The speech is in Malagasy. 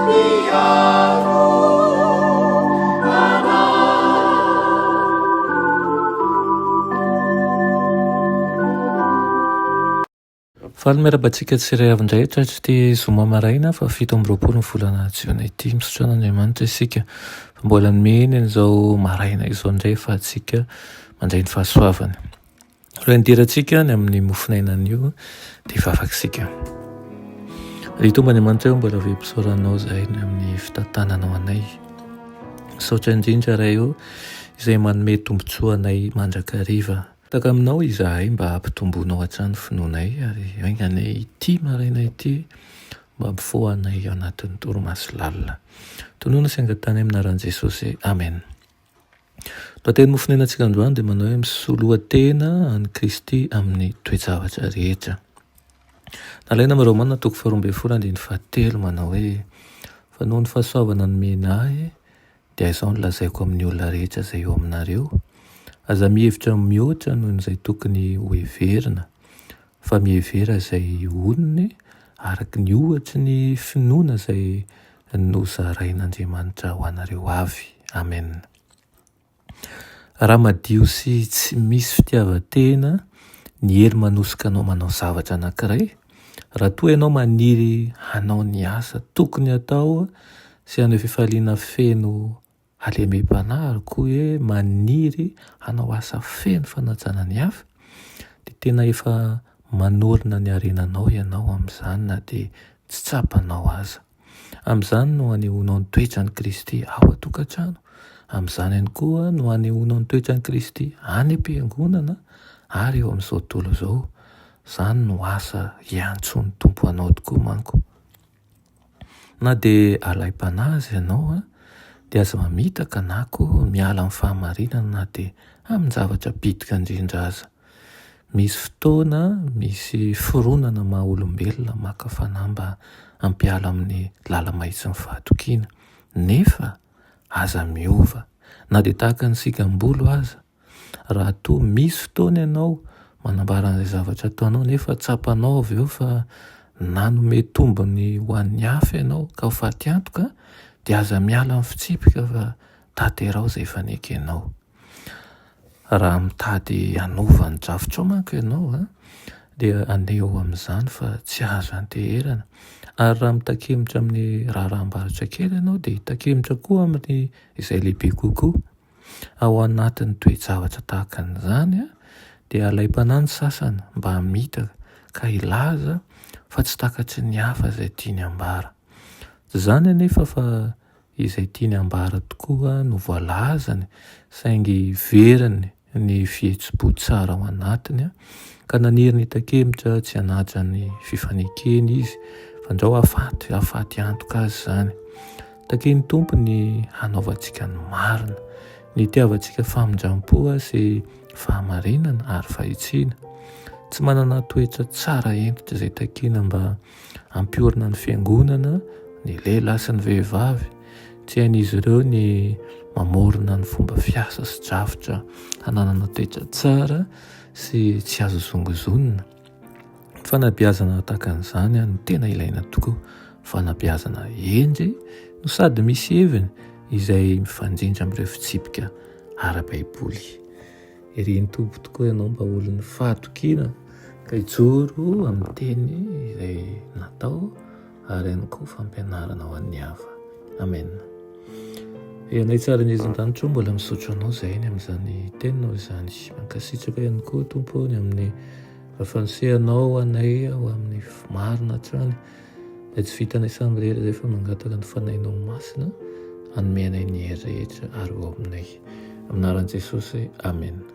mpiaro anay. Faly miarahaba antsika tsirairay avy indray hatratr'ity zoma maraina faha 27 ny volana jiona ity. Misaotra an'Andriamanitra isika fa mbola nomeny an'izao maraina izao indray fa antsika mandray ny fahasoavany. Raha nidirantsika ny amin'ny mofonaina anio dia hivavaka isika. Ry Tompo Andriamanitra eo mbola velom-pisaoranao izahay ny amin'ny fitantananao anay. Misaotra indrindra Ray o izay manome tombontsoa anay mandrakariva. Taka aminao izahay mba hampitomboanao hatrany finoanay ary enga anie ity maraina ity mba hampifoha anay ao anatin'ny torimaso lalina. Tonona sy angatahana amin'ny anaran'i Jesosy. Amen. Lohateny mofonainantsika androany dia manao hoe misoloa tena an'i Kristy amin'ny toe-javatra rehetra. Nalaina amin'ny Romana toko faharoa ambin'ny folo andininy fahatelo manao hoe fa noho ny fahasoavana nomena ahy Dia izao no lazaiko amin'ny olona rehetra izay eo aminareo, Aza mihevitra mihoatra noho izay tokony hoheverina, fa mihevera izay onony araka ny ohatry ny finoana izay nozarain'Andriamanitra ho anareo avy. Amena. Raha madio sy tsy misy fitiavan-tena ny hery manosika anao manao zavatra anankiray, raha toa ianao maniry hanao ny asa tokony hatao sy haneho fifaliana feno halemem-panahy ary koa hoe maniry hanao asa feno fanajana ny hafa, dia tena efa manorina ny harenanao ianao amin'izany na dia tsy tsapanao aza. Amin'izany no anehoanao ny toetran'i Kristy ao an-tokantrano. Amin'izany ihany koa no anehoanao ny toetran'i Kristy any am-piangonana ary eo amin'izao tontolo izao. Izany no asa iantsoan'ny Tompo anao tokoa manko. Na dia alaim-panahy aza ianao dia aza mamitaka na koa miala amin'ny fahamarinana na dia amin-javatra bitika indrindra aza. Misy fotoana misy fironana maha olombelona maka fanahy mba hampiala amin'ny lala-mahitsin'ny fahatokiana. Nefa aza miova, na dia tahaka ny sigam-bolo aza. Raha toa misy fotoana ianao manambara an'izay zavatra ataonao nefa tsapanao avy eo fa nanome tombony ho an'ny hafa ianao ka ho faty antoka, dia aza miala amin'ny fitsipika fa tanteraho izay efa nekenao. Raha mitady hanova ny drafitrao manko ianao dia andeha eo amin'izany fa tsy azo ianteherana. Ary raha mitakemotra amin'ny raharaham-barotra kely ianao dia hitakemotra koa amin'ny izay lehibe kokoa. Ao anatin'ny toe-javatra tahaka an'izany dia alaim-panahy ny sasany mba hamitaka ka hilaza fa tsy takatry ny hafa izay tiany hambara. Tsy izany anefa fa Izay tiany hambara tokoa no voalazany saingy veriny ny fihetsi-po tsara ao anatiny ka naniry ny hitakemotra tsy hanaja ny fifanekeny izy fandrao hahafaty hahafaty antoka azy izany. Takian'ny Tompo ny hanaovantsika ny marina, ny hitiavantsika famindram-po sy fahamarinana ary fahitsiana. Tsy manana toetra tsara hentitra izay takiana mba Hampiorina ny fiangonana ny lehilahy sy ny vehivavy. Tsy hain'izy ireo ny mamorona ny fomba fiasa sy drafitra hananana toetra tsara sy tsy azo zongozonina. Ny fanabeazana tahaka an'izany no tena ilaina tokoa. Fanabeazana hendry no sady misy heviny izay mifanjinja amin'ireo fitsipika ara-baiboly. Irin'ny Tompo tokoa ianao mba olon'ny fahatokiana ka hijoro amin'ny teny izay natao ary ihany koa fampianarana ho an'ny hafa. Amen. Ianay tsara ny an-danitra mbola misaotra anao izay ny amin'izany teninao izany. Mankasitraka ihany koa Tompo ny amin'ny fanosehanao anay ho amin'ny marina hatrany. Dia tsy vitanay samirery izay fa mangataka ny fanahinao masina hanome anay ny hery rehetra ary ho ao aminay. Amin'ny anaran'i Jesosy, Amena.